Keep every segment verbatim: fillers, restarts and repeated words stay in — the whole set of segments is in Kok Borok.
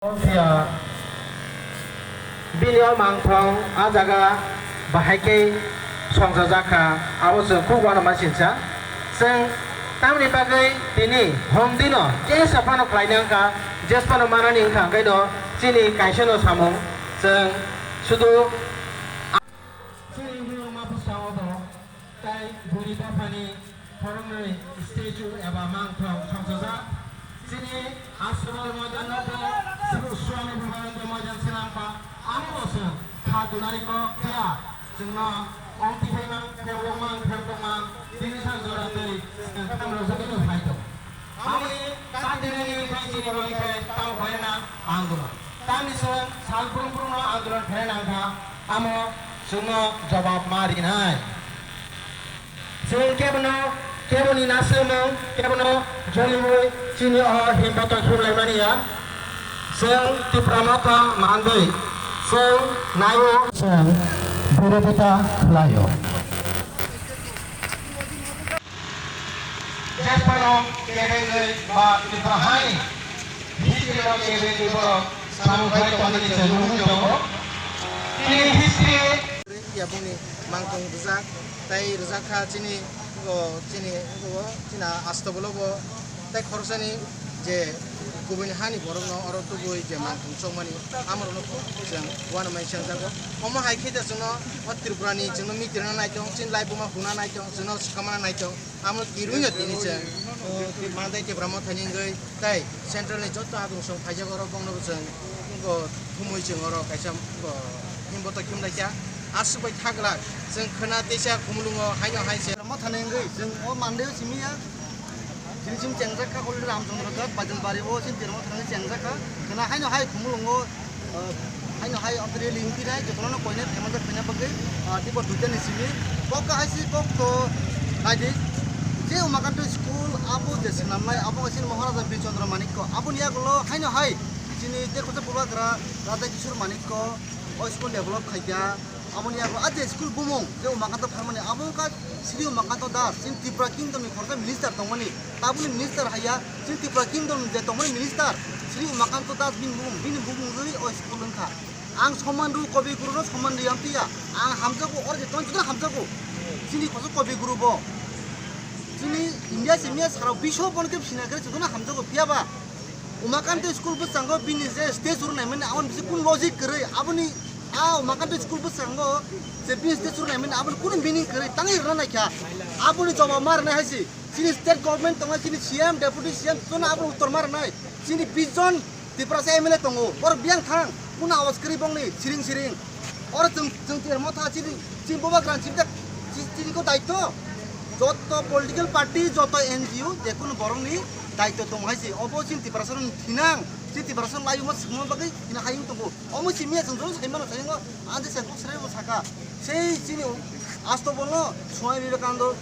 Phiya bini o mangthong a jaga bahai khe songchajak kha, abo chwng khub uanama sinsa. Chwng tamni bagwi tini hom dino jesa phano khlaina wngkha, jes phano manani wngkha, hwnkhe no chini kaisa no samung chwng sudu chini bwrwngma bwskango bo tei buri dophani khoroknwi statue eba mangthong songchajak. Chini Asrol Moidan no bo Sri Swami Vivekananda Moidan swnam kha. Amo bo chwng kha dunari kok phiya chwngno ong tiphai mang, kherbok mang, kherbok mang, tini san jora twi chwng kham rwjagwi no phai tong. Amoni katinani khai chini roi khai tamo khaina andolon. Tamni chwng sal brum brum no andolon khaina nangkha, amo chwngno jobab ma rinai. Chwng kebono, keboni nasimung, kebono joliui chini o himboto khiblaimani ya. Chwng Tipra Motha manwi chwng naio. Chwng birodita khlaio. Jephano kebengwi ba Tripura hani history-o kebengwi borok samung khai tongmani chwng nugwi tongo. Tini history yabungni mangtong rijak, tei rijak kha chini, o, chini, o, chini astobolo bo tei khoroksani je kubuni hani borokno oro tubui je mangtong chongmani amorokno khub chwng uanamani chengjago. Omo hai khe da chwngno o Tripurani chwngno mitirna naitong, chini laibuma huna naitong, chwngno swkamana naitong. Amo kirui no tini chwng, o, Mandai Tipra Mothani wngwi tei central ni joto adungsong phaijak oro bongno bo chwng, o, thumui chwng oro kaisa, o, himboto khimlaikha. Aswk bai thaglak chwng khwna teisa khumulwngo haino hai se. Mothani wngwi chwng o Mandai o simi ya. Chini simi chengjak kha already Ramchandra Ghat, Baijalbari o chini Tipra Mothani chengjak kha. Khwna haino hai khumulwngo. Ah, haino hai o rally wngpinai, jotono koinai phaimajak khaina bagwi, ah, teibo duitani simi. Kok kahai si kok to naidi, je Umakanto school abo je swnamnai, abo kaisa Maharaja Bir Chandra Manikya. Aboni yagulo haino hai chini Tekhorsa Bubagra Radha Kishore Manikya o school develop khaikha. Aboni yagulo a je school bumung je Umakanto pharmani, abo wngkha Sri Umakanto Das, chini Tripura Kingdom ni khoroksa minister tongmani. Tabukni minister haiya, chini Tripura Kingdom je tongmani minister, Sri Umakanto Das bini bumung, bini bumung rwi o school wngkha. Ang soman rw Kobi Guru no soman riyam tiya. Ang hamjago, oro je tong joto hamjago. Chini koso Kobi Guru bo. Chini India simi ya sara bisho bono khe sina khe joto no hamjago phiya ba. Umakanto school bwskango bini je stage rw naimani, aboni bisi kun logic kwrwi, aboni a Umakanto school bwskango je bini stage rw naimani, aboni kunu meaning kwrwi tangwi rwna naikha. Aboni jawab ma rwnai hai si. Chini state government tongo, chini C M, deputy C M, jotono aboni uttor ma rwnai. Chini bish jon Tiprasa M L A tongo, borok biyang thang, kunu awas kwrwi bongni siring siring. Oro chwng, chwng Tipra Motha chini, chini Bubagra chini tak, chi-, chini ko daityo. Joto political party, joto N G O, je kunu borokni daityo tongo hai se. Obo chini Tiprasa rok thinang, chini Tiprasa rok laiyungma swngma bagwi tini hayung tongo. Omo simi ya chwng joto sai mano, sai mano. Ang je chwng kok srebo saka. Sei chini asto bono Swami Vivekananda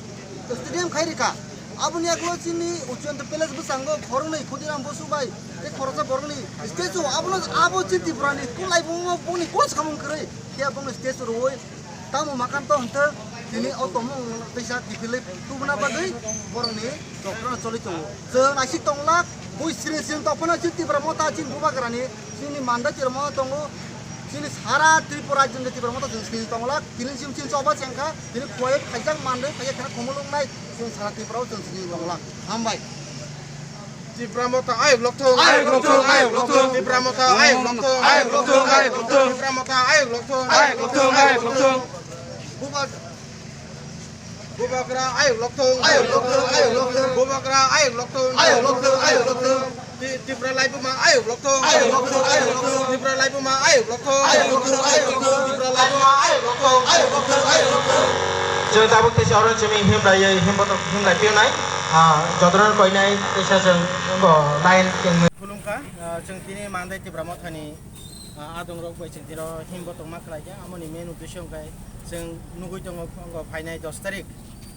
Stadium khai rikha. Aboni yagulo chini Uchiyanta Palace bwskango khoroknwi Khudiram Bosu bai tei khoroksa borokni statue, abono abo chini Tripurani kulai bongno bongni kol samung kwrwi phiya bongni statue rwui tamo Umakanto hwnkhe tini o tongmung teisa kiphilwi tubuna bagwi borokni chokrono choli tongo. Chwng naisik tonglak, bui siring siring tongphano chini Tipra Motha chini Bubagrani, chini Mandai Tipra Motha tongo, chini sara Tripura rajyoni Tipra Motha chwng siring tonglak, tini chini choba chengkha, tini khuaio khaijak mandai phaiya kheno khumulwng nai, chini sara Tripura o chwng siring tonglak. Hambai. Tipra Motha ayuk lokthung, ayuk lokthung, ayuk lokthung. Tipra Motha ayuk lokthung, ayuk lokthung, ayuk lokthung. Tipra Motha ayuk lokthung, ayuk lokthung, ayuk lokthung. Buba-, Bubagra ayuk lokthung, ayuk lokthung, ayuk lokthung. Bubagra ayuk lokthung, ayuk lokthung, ayuk lokthung. Ti-, Tipra laibuma ayuk lokthung, ayuk lokthung, ayuk lokthung. Tipra laibuma ayuk lokthung, ayuk lokthung, ayuk lokthung. Tipra laibuma ayuk lokthung, ayuk lokthung, ayuk lokthung. Chwng tabuk teisa oro chini himlaiwi himboto himlai piyonai. Ah, jodorno koinai teisa chwng bo line. Khulumkha, ah, chwng tini Mandai Tipra Mothani, ah, adongrok bai chwng tino himboto ma khlaikha, amoni main uddesho hwnkhe chwng nugui tongo, wngkha phainai dos tarik,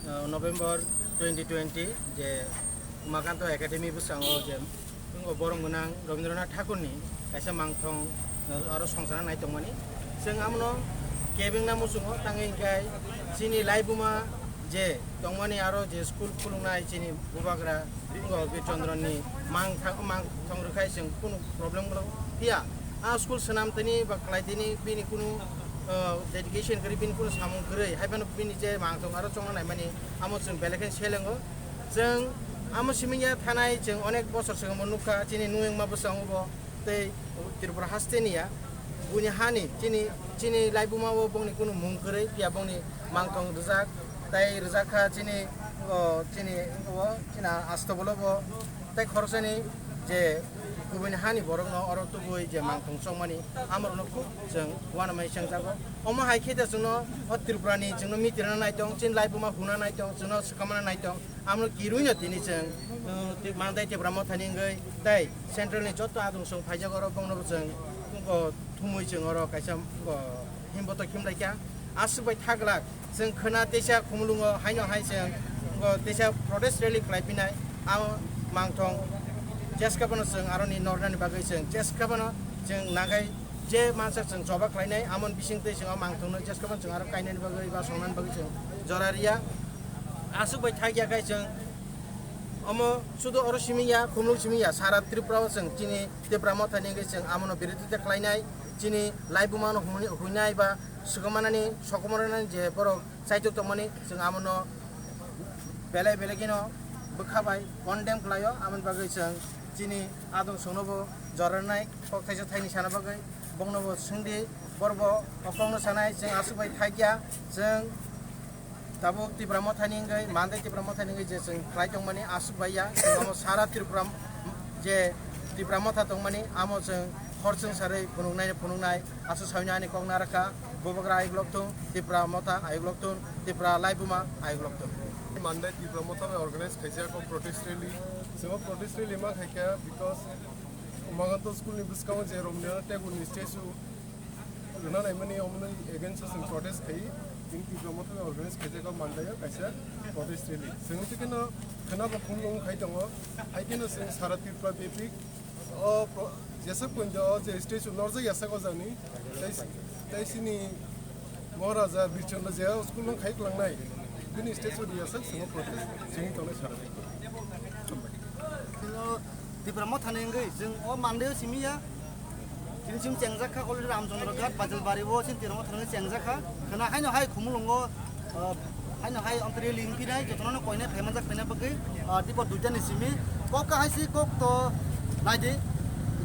ah, November twenty twenty, je Umakanto Academy bwskango je wngkha borok gwnang Rabindranath Thakurni kaisa mangthong, ah, aro songchana nai tongmani. Chwng amono kebengna muchungo, tangwi hwnkhe chini laibuma je tongmani aro je school khulungnai chini Bubagra wngkha Bir Chandra ni mangthang, mangthong rwkhai chwng kunu problem rok Phiya, a school swnam tini ba khlai tini bini kunu, uh, dedication kwrwi, bini kunu samung kwrwi, hai phano bini je mangtong aro chongna naimani amo chwng belai khe selengo. Chwng amo simi ya thanai chwng onek bosor swkang bo nukha, chini nuyungma bwskango bo tei Tripura haste ni ya, buini hani chini, chini laibuma o bongni kunu mung kwrwi, phiya bongni mangtong rwjak, tei rwjak kha chini, o, chini o, chini astobolo bo, tei khoroksani je kubuni hani borokno oro tubui je mangtong chongmani, amorokno khub chwng uanamai chengjago. Omo hai khe da chwngno o Tripurani chwngno mitirna naitong, chini laibuma huna naitong, chwngno swkamana naitong, amno kirui no tini chwng, uh, Mandai Tipra Mothani wngwi tei central ni joto adung song phaijak oro bongno bo chwng, uh, thumui chwng oro kaisa, uh, himboto khimlaikha. Aswk bai thaglak chwng khwna teisa Khumulwngo haino hai chwng, uh, teisa protest rally khlai phinai, amo mangthong jeska bono chwng aroni nornani bagwi chwng jeska bono chwng nagai je mansa chwng choba khlainai, amon bising twi chwng o mangthongno jeska bono chwng aro kainani bagwi ba songnani bagwi chwng jora riya. Aswk bai thakya khai chwng omo sudu oro simi ya, Khumulwng simi ya, sara Tripura o chwng chini Tipra Mothani wngwi chwng amono birodita khlainai, chini laibuma no huni-, huinai ba swkangmanani, sokomornani je borok chaitok tongmani chwng amono belai belai kheno bwkha bai condemn khlaio, amoni bagwi chwng chini adong songno bo jorarnai, kok thaisa thaini sana bagwi bongno bo swngdi, borok bo okhorokno sanai, chwng aswk bai thakya, chwng tabuk Tipra Mothani wngwi, Mandai Tipra Mothani wngwi je chwng khlai tongmani aswk bai ya, chwng omo sara Tripura je Tipra Motha tongmani, amo chwng hor chwng sarwi phunuknai phunuknai, aswk saino ani kok narakha, Bubagra ayuk lokthung, Tipra Motha ayuk lokthung, Tipra Laibuma ayuk lokthung. Mandai Tipra Motha bai organize khaijak o protest rally. Chwng o protest rally ma khaikha because Umakanto school ni bwskango je Rabindranath Tagore ni statue rwna naimani, omono against o chwng protest khai, chini Tipra Motha bai organize khaijak o Mandai o kaisa protest rally. Chwng twi kheno khwna bo khumlung khai tongo, hai kheno chwng sara Tripura bebik o pro-, jesa pointo o je statue norjak ya saka o jani, tei, tei chini Maharaja Birchandra je o school no khai kwlangnai, bini statue rwya sak chwng o protest chini tongnai sara. Chwng o Tipra Mothani wngwi chwng o Mandai o simi ya. Chini simi chengjak kha already Ramchandra Ghat, Bajalbari o chini Tipra Mothani wngwi chengjak kha. Khwna haino hai Khumulwngo, ah, haino hai ontri link phinai, jotono no koinai phaimanjak phaina bagwi, ah, tipo duita ni simi. Kok kahai si kok to naidi.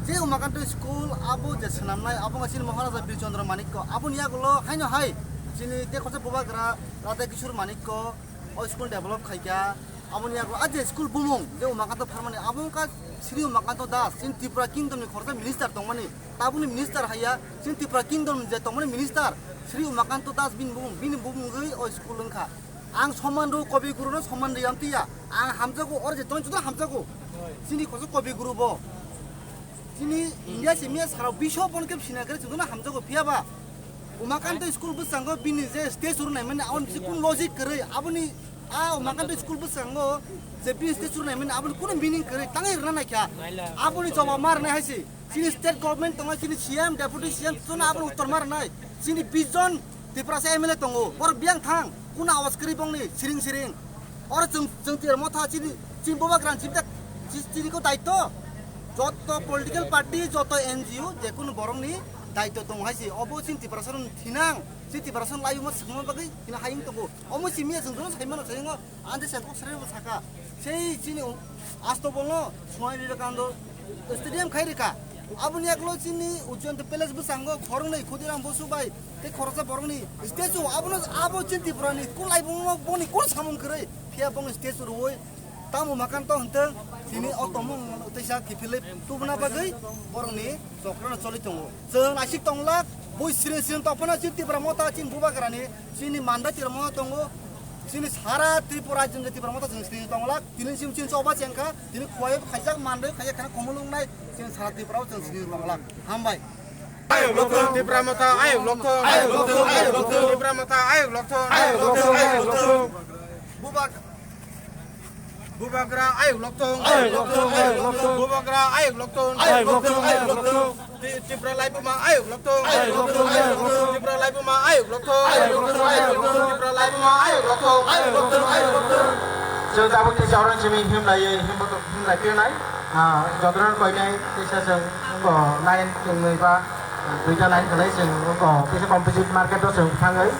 Je Umakanto school abo je swnamnai, abo wngkha chini Maharaja Birchandra Manikko. Aboni yagulo haino hai chini tei khoroksa Bubagra Radha Kishore Manikko o school develop khaikha. Aboni yago a je school bumung je Umakanto pharmani abo wngkha Sri Umakanto Das, chini Tripura Kingdom ni khoroksa minister tongmani, tabukni minister haiya, chini Tripura Kingdom ni je tongmani minister Sri Umakanto Das bini bumung, bini bumung wngwi o school wngkha. Ang soman rw Kobi Guru no soman rw yamtiya, ang hamjago, oro je tong joto hamjago, chini khoroksa Kobi Guru bo. Chini India simi ya sara bisho bono khe sina khe chwngno hamjago, phiya ba Umakanto school bwskango bini je statue rwnaimani aboni bisi kunu logic kwrwi, aboni a Umakanto school bwskango je bini statue rwnaimani aboni kunu meaning kwrwi tangwi rwna naikha. Aboni jawab ma rwnai hai se chini state government tongo, chini C M, deputy C M, chwngno aboni uttor ma rwnai. Chini bish jon Tiprasa M L A tongo, borok biyang thang, kunu awas kwrwi bongni siring siring. Oro chwng, chwng Tipra Motha chini, chini Bubagrani chini tak, chi-, chini ko daityo. Joto political party, joto N G O, je kunu borokni daityo tongo hai se. Obo chini Tiprasano thinang, chini Tiprasano laiyuma swkangma bagwi hino hayung tongo. Omo simi ya chwng jono saimano saingo, ante sen kok srebo saka. Sei chini asto bolno Swami Vivekananda Stadium khai rikha. Aboni yagulo chini Ujjayanta Palace bwskango khoroknwi Khudiram Bosu bai tei khoroksa borokni statue, abono, abo chini Tripurani kulaibungno boni kul samung kwrwi phiya bongni statue rwui tamo Umakanto hwntwng chini o tongmung teisa kiphilwi tubuna bagwi borokni chokrano choli tongo. Chwng naisik tonglak, bui siring siring tongphano chini Tipra Motha chini Bubagrani, chini Mandai Tipra Motha tongo, chini sara Tripura rajyoni Tipra Motha chwng siring tonglak, tini chini chini choba chengkha, tini khuwai khaijak mandai khaijak khana khumulwng nai, chini sara Tripura o chwng siring tonglak. Hambai. Ayok lokthong, Tipra Motha, ayok lokthong. Ayok lokthong, ayok lokthong. Tipra Motha, ayok lokthong. Ayok lokthong, ayok lokthong. Bubak. Bubagra ayok lokthong. Ayok lokthong, ayok lokthong. Bubagra ayok lokthong. Ayok lokthong, ayok lokthong. Ti-, Tipra laibuma ayok lokthong. Ayok lokthong, ayok lokthong. Tipra laibuma ayok lokthong. Ayok lokthong, ayok lokthong. Tipra laibuma ayok lokthong. Ayok lokthong, ayok lokthong. Chwng tabuk teisa oro simi himlaiwi, himboto himlai pirnai. Ah, jodron koinai teisa chwng. Line chwng nwi ba duita line khlai chwng oko teisa composite market o chwng thangwi